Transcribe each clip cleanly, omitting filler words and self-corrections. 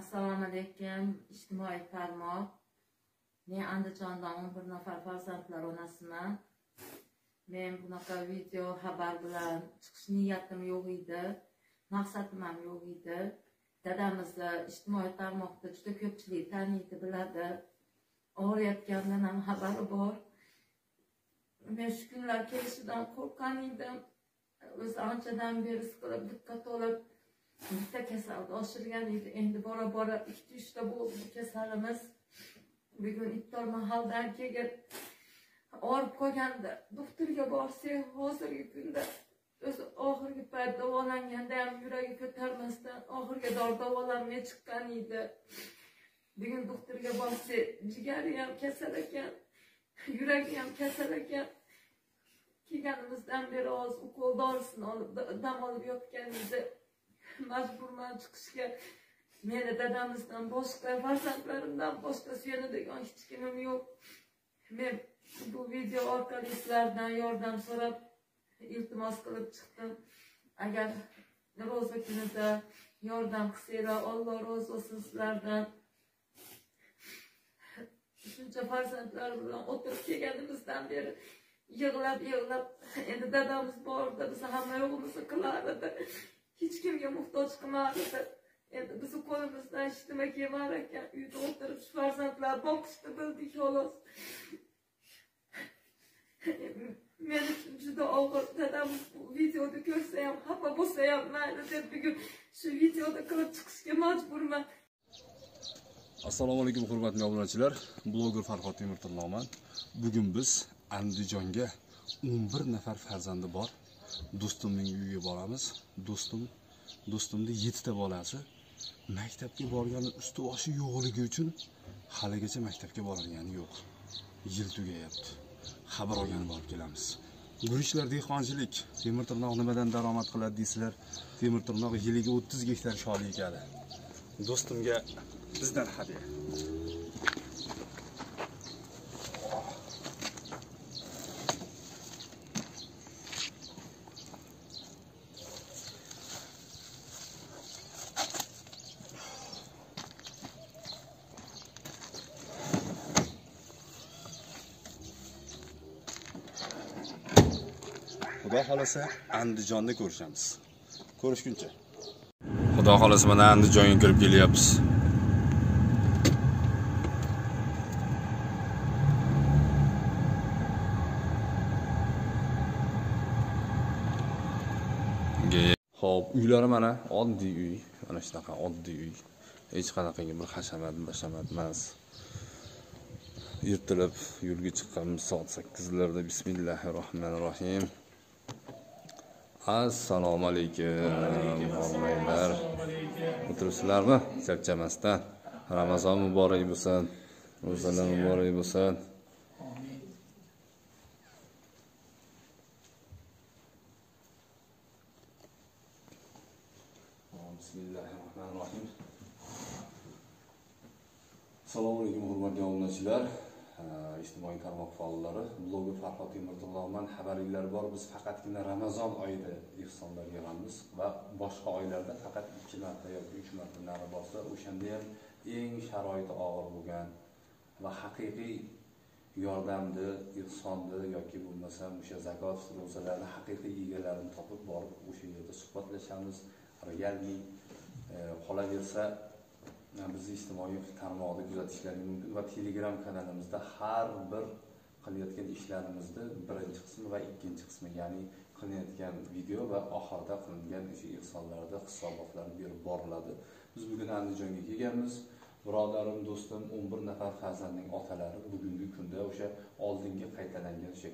Assalomu alaykum, ijtimoiy tarmoq. Men Andijondan 11 nafar farzandlar onasiman. Men bunaqa video xabar bilan chiqish niyatim yo'q edi. Maqsadim ham yo'q edi. Dadamizni ijtimoiy tarmoqda juda ko'pchilik taniydi, biladi. Og'riyotgandan ham xabari bor. Men shu kunlar kelishidan qo'rqqan edim. O'zi anchadan beri siqilib, diqqat olib, bitta kasalni oshirgan edi. Endi bora-bora 2-3 ta bo'ldi bu kasalimiz. Bugun iftor mahaldan keyin og'rib qolganda doktorga borsak, hozirgi kunda o'zi oxirgi payt davolanganda ham yuragi ko'tarmasdan oxirgi dori davolanmay chiqqan edi. Bugun doktorga borsak, jigari ham kasal ekan, yuragi ham kasal ekan. Kelganimizdan beri hozir ukol dorisini olib dam olib yotgan edi. Majburman chiqishga. Meni dadamizdan boshqa, farzandlarimdan boshqa suyanadigan hech kimim yo'q. Men bu video orqali sizlardan yordam so'rab iltimos qilib chiqdim. Agar ro'za kunida yordam qilsanglar, Alloh rozi bo'lsin sizlardan. Shuncha farzandlar bilan o'tirib kelganimizdan beri yig'lab yig'lab, endi dadamiz bordi, biz hamma yo'g'imizni qilar edi. Hech kimga muhtoj qilmar edi. Endi bizni qo'limizdan hech nima kelmar ekan. Uyda o'tirib shu farzandlar boqishni bildik xolos. Men uchun juda og'ir. Dadam bu videoni ko'rsa ham, xafa bo'lsa ham mayli deb bugun shu videoni qilib chiqishga majburman. Assalomu alaykum hurmatli obunachilar. Bloger Farhod Temirtirnoqman. Bugun biz Andijonga 11 nafar farzandi bor do'stimning uyiga boramiz. Do'stimning 7 ta bolasi maktabga borgani usti boshi yo'qligi uchun haligacha maktabga borgani yo'q. Yil tugayapti. Xabar olgani borib kelamiz. Guruchlar dehqonchilik. Temirtirnoq nimadan daromad qiladi deysizlar? Temirtirnoq yiliga 30 gektar sholi ekadi. Do'stimga bizdan hadya. Xudo xolasa Andijonda ko'rishamiz. Ko'rishguncha. Xudo xolasa mana Andijonga kirib kelyapmiz. Xo'p, uylari mana oddiy uy, mana shunaqa oddiy uy. Hech qanaqangi bir hashamat, bashamat emas. Ertalab yo'lga chiqqanmiz soat 8larda. Bismillahirrohmanirrohim. Assalomu alaykum. O'g'illar. O'tiribsizlarmi? Charchamasdan. Ramazon muborak bo'lsin. Ro'zalar muborak bo'lsin. Bismillahirrohmanirrohim. Assalomu alaykum hurmatli obunachilar, ijtimoiy tarmoq faollari, bloger Farhod Temirtirnoqman. Xabaringlar bor, biz faqatgina Ramazon oyida ehsonlar yig'amiz va boshqa oylarda faqat 2 marta yoki 3 marta nari borsa, o'shanda ham eng sharoiti og'ir bo'lgan va haqiqiy yordamni, ehsonni yoki bo'lmasam o'sha zakot, ro'zalarni haqiqiy egalarini topib borib o'sha yerda suhbatlashamiz. Realniy qolaversa bizni ijtimoiy tarmoqda kuzatishlari mumkin va Telegram kanalimizda har bir qilayotgan ishlarimizni birinchi qismi va ikkinchi qismi, ya'ni qilinayotgan video va oxirida qilingan o'sha ehsonlarda hisobotlar berib boriladi. Biz bugun Andijonga kelganmiz. Birodarim, do'stim 11 nafar farzandning otalari bugungi kunda o'sha oldingi qaytalangan o'sha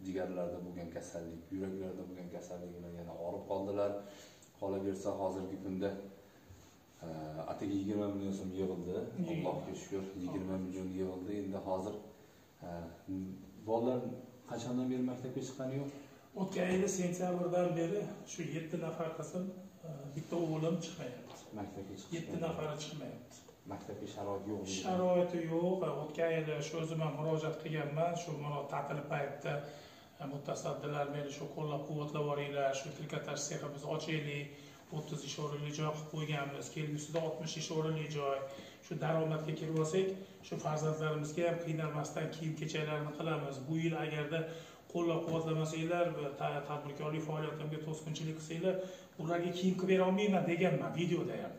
jigarlarda bo'lgan kasallik, yuraklarda bo'lgan kasallik bilan yana og'rib qoldilar. Qolaversa hozirgi kunda atigi 20 million so'm yig'ildi. Allohga shukr, 20 million yig'ildi. Endi hozir bolalar qachondan beri maktabga chiqqani yo'q? O'tgan yili sentyabrdan beri shu 7 nafar qizim, bitta o'g'lim chiqmayapti. Maktabga chiqishdi. 7 nafari chiqmayapti. Maktabga sharoit yo'q. Sharoiti yo'q. O'tgan yili shu o'zim ham murojaat qilganman. Shu ta'til paytida mutasaddilar meni shu qo'llab-quvvatlab boringlar, shu trikotaj seximizni ochaylik, 30 ish o'rinli joy qilib qo'yganmiz. Kelgusida 60 ish o'rinli joy. Shu daromadga kirib olsak, shu farzandlarimizga ham qiynalmasdan kiyim-kechaklarni qilamiz. Bu yil agarda qo'llab-quvvatlamasanglar va tadbirkorlik faoliyatimga to'sqinchilik qilsanglar, ularga kiyim qilib bera olmayman deganman videoda ham.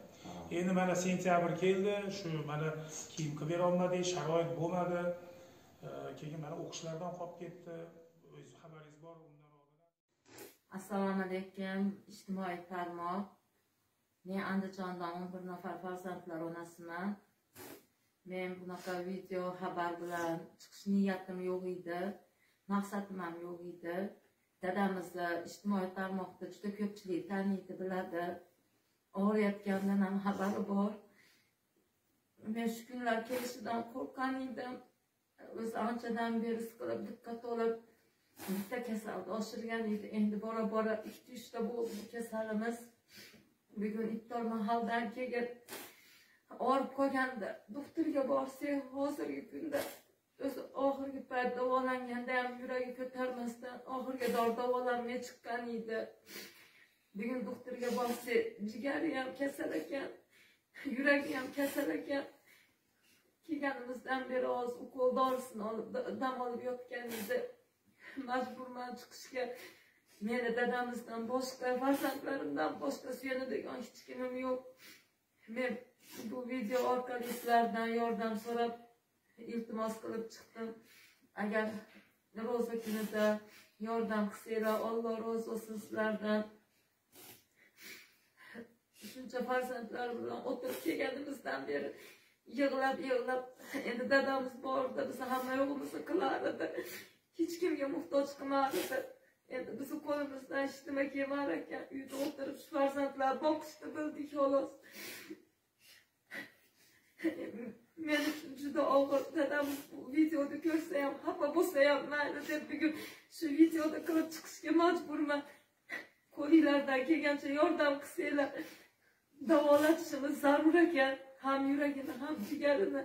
Endi mana sentyabr keldi, shu mana kiyim qilib bera olmadik, sharoit bo'lmadi. Keyin mana o'qishlardan qolib ketdi. O'zingiz xabaringiz bor undan oldin. Assalomu alaykum, ijtimoiy tarmoq. Men Andijondan 11 nafar farzandlar onasiman. Men bunaqa video xabar bilan chiqish niyatim yo'q edi. Maqsadim ham yo'q edi. Dadamizni ijtimoiy tarmoqda juda ko'pchilik taniydi, biladi. Og'riyotgandan ham xabari bor. Men shu kunlar kelishidan qo'rqqan edim. O'zi anchadan beri siqilib, diqqat olib, bitta kasalni oshirgan edi. Endi bora-bora 2-3 ta bo'ldi bu kasalimiz. Bugun iftor mahaldan keyin og'rib qolganda doktorga borsak, hozirgi kunda o'zi oxirgi payt davolanganda ham yuragi ko'tarmasdan oxirgi dori davolanmay chiqqan edi. Bugun doktorga borsak, jigari ham kasal ekan, yuragi ham kasal ekan. Kelganimizdan beri hozir ukol dorisini olib dam olib yotgan edi. Majburman chiqishga. Meni dadamizdan boshqa, farzandlarimdan boshqa suyanadigan hech kimim yo'q. Men bu video orqali sizlardan yordam so'rab iltimos qilib chiqdim. Agar ro'za kunida yordam qilsanglar, Alloh rozi bo'lsin sizlardan. Shuncha farzandlar bilan o'tirib kelganimizdan beri yig'lab yig'lab, endi dadamiz bordi, bizni hamma yo'g'imizni qilar edi. Hech kimga muhtoj qilmar edi. Endi bizni qo'limizdan hech nima kelmar ekan. Uyda o'tirib shu farzandlar boqishni bildik xolos. Men uchun juda og'ir. Dadam bu videoni ko'rsa ham, xafa bo'lsa ham mayli deb bugun shu videoni qilib chiqishga majburman. Qo'linglardan kelgancha yordam qilsanglar, davolatishimiz zarur ekan. Ham yuragini, ham jigarini.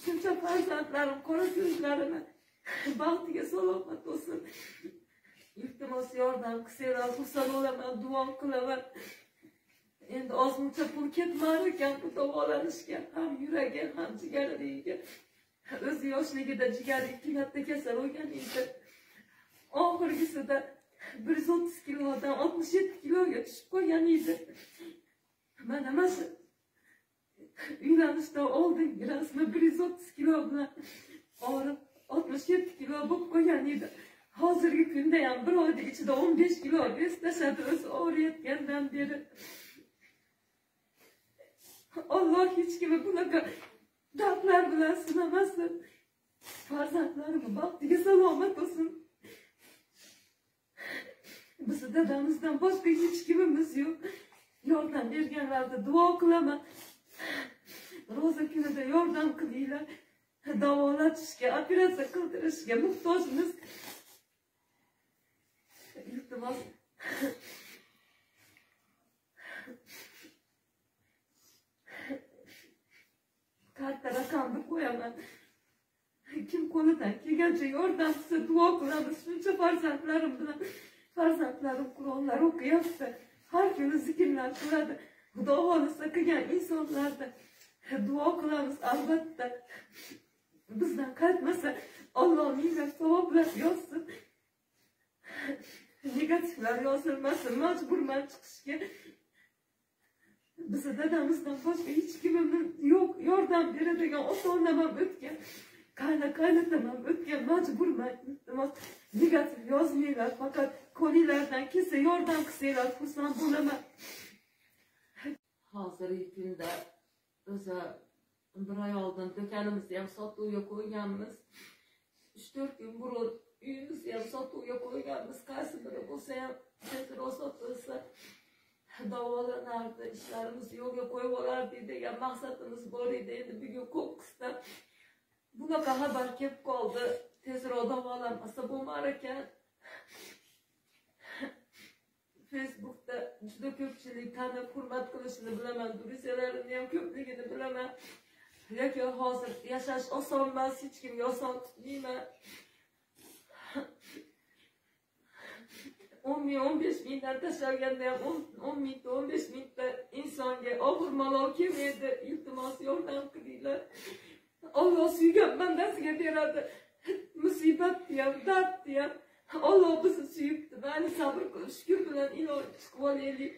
Shuncha farzandlarim, qora ko'zlarini baxtiga salomat bo'lsin. Iltimos yordam qilsanglar, xursand bo'laman, duo qilaman. Endi ozmuncha pul ketmar ekan bu davolanishga, ham yuragi, ham jigarligiga. O'zi yoshligida jigari 2 marta kasal bo'lgan edi. Oxirgisida 130 kilodan 67 kiloga tushib qolgan edi. Mana shu uylanishdan oldingi rasmi 130 kilo bilan og'rib 67 kilo bo'lib qolgan edi. Hozirgi kunda ham bir oyda ichida 15 kilo vес tashladi o'zi og'riyotgandan beri. Alloh hech kimni bunaqa dardlar bilan sinamasin. Farzandlarimni baxtiga salomat bo'lsin. Bizni dadamizdan boshqa hech kimimiz yo'q. Yordam berganlarda duo qilaman. Ro'za kunida yordam qilinglar. Davolatishga, operatsiya qildirishga muhtojmiz. Iltimos. Karta raqamni qo'yaman. Kim qo'lidan kelgancha yordam qilsa duo qilamiz. Shuncha farzandlarim bilan, farzandlarim Qur'onlar o'qiyapti. Har kuni zikrlar qiladi. Xudo xohlasa qilgan insonlarda duo qilamiz albatta. Bizdan qaytmasa Alloh minglab savoblar yozsin. Negativlar yozilmasin, majburman chiqishga. Bizni dadamizdan boshqa hech kimimiz yo'q. Yordam beradigan ota-onam ham o'tgan, qaynotam ham o'tgan. Majburman, iltimos, negativ yozmanglar, faqat qo'linglardan kelsa yordam qilsanglar xursand bo'laman. Hozirgi kunda o'zi bir oy oldin do'konimizni ham sotuvga qo'yganmiz. 3-4 kun burun uyimizni ham sotuvga qo'yganmiz. Qaysi biri bo'lsa ham tezroq sotilsa davolanardi, ishlarimizni yo'lga qo'yib olardik degan maqsadimiz bor edi. Endi bugun qo'qqisdan bunaqa xabar kelib qoldi. Tezroq davolanmasa bo'lmar ekan. Facebookda juda ko'pchilik tanib hurmat qilishini bilaman, druziyalarimni ham ko'pligini bilaman. Lekin hozir yashash oson emas, hech kimga oson tutmayman. 10 ming, 15 mingdan tashalganda ham 10 mingta, 15 mingta insonga og'ir malol kelmaydi. Iltimos, yordam qilinglar. Alloh suygan bandasiga beradi. Musibatni ham, dardni ham Alloh bizni suyibdi. Mayli, sabr qilib, shukur bilan iloj chiqib olaylik.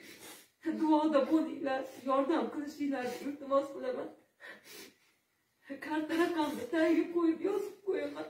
Duoda bo'linglar, yordam qilishinglarni iltimos qilaman. Karta raqamni tagiga qo'yib yozib qo'yaman.